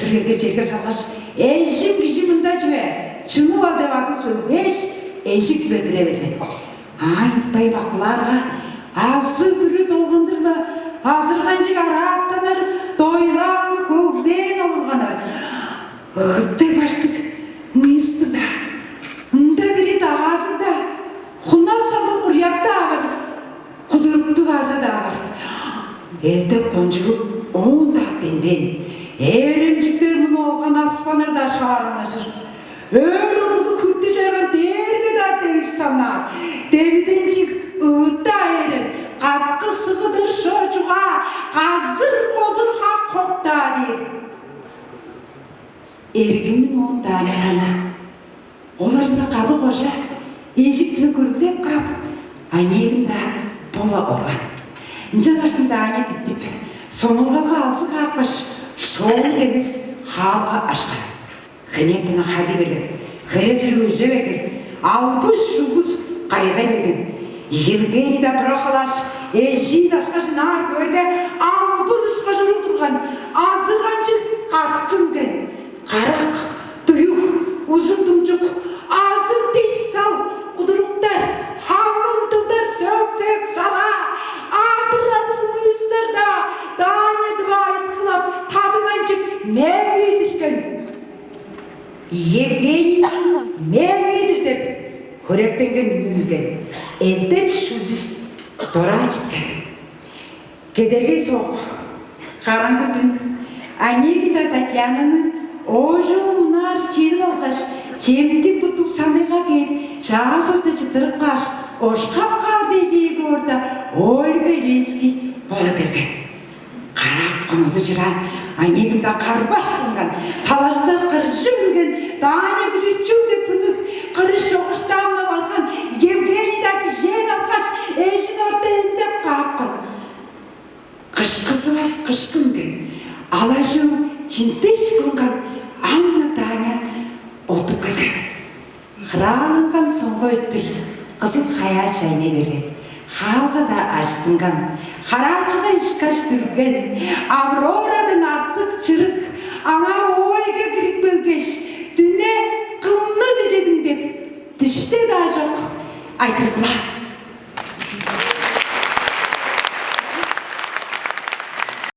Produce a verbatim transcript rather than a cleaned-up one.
Черге, черге салгаш: «Эжим, кижи мында чүве, чыып ал» — деп, ады сөглээш, эжик-биле кире берген. Аайын тыппайн бакылаарга, азы-бүрү долгандыр-ла азырганчыг араатаннар дойлаан, хөглээн олурганнар. Ыт дег баштыг, мыйыстыг-даа, ында бирии дагаазыг-даа, хуна салдыр кургаг-даа бар, кудуруктуг аза-даа бар. Элдеп кончугу оон-даа денден, ээремчиктер мунуп алган аспаннар-даа шааранажыр. Өрү куду хүртү чайган дээрге-даа девип санаар, девиденчиг ыт-даа ээрер, каткы сыгыдыр шоо чугаа, казыр-козур хак-хок-даа дээр. Эргимин оон Таня тана. Олар-биле кады кожа эжик-биле көргүлеп каап, аныягын-даа бо-ла орган. Ынчангаш Таня диттип, сонуургалга алзы каапкаш, шоолуг эвес хаалга ашкан. Хенертен хады берген, хере чырыы өже берген, албыс шулбус кайгай берген. Евгений-даа тура халааш, эжиин дашкаш ынаар көөрге, албыс ышкаш уруг турган, азырганчыг каткы үнген. Карак, дуюг, узун думчук, азыр диш сал кудуруктар, ханныг дылдар сөөк-сөөк салаа, адыр-адыр мыйыстар-даа Таня тыва айыткылап, тадып анчып, мээңии дишкен. Евгенийниң мээңии-дир деп хөректенген, мүүлген, элдеп шулбус дораан читкен. Кедергей соок, караңгы дүн. Аныягын-даа Татьянаны оожум ынаар чедип алгаш, чемдик буттуг саныйга кээп, чаа сорда чыттырып кааш, ошкап каар дээш ээп орда, Ольга Ленский болу берген. Карак кунуду чыраан, аныягын-даа карбаш кылынган, талажылар кыржып үнген, Таня күжү чүгле тынныг, кырыш чогуш дамнап алган, Евгений-даа бижээн алгаш, эжин орта эңдеп каапкан. Кышкызывас кышкы үнген, алажыы чиндеш кылынган, ам-на Таня оттуп келген. Хырааланган соңга өттүр кызыл хаяа чайнай берген. Хаалга-даа ажыттынган, хараачыга ышкаш дүрген, Аврорадан артык чырык, аңаа Ольга кирип келгеш: «Дүне кымны дижедиң?» — деп, диште-даа чок айтырыглаан.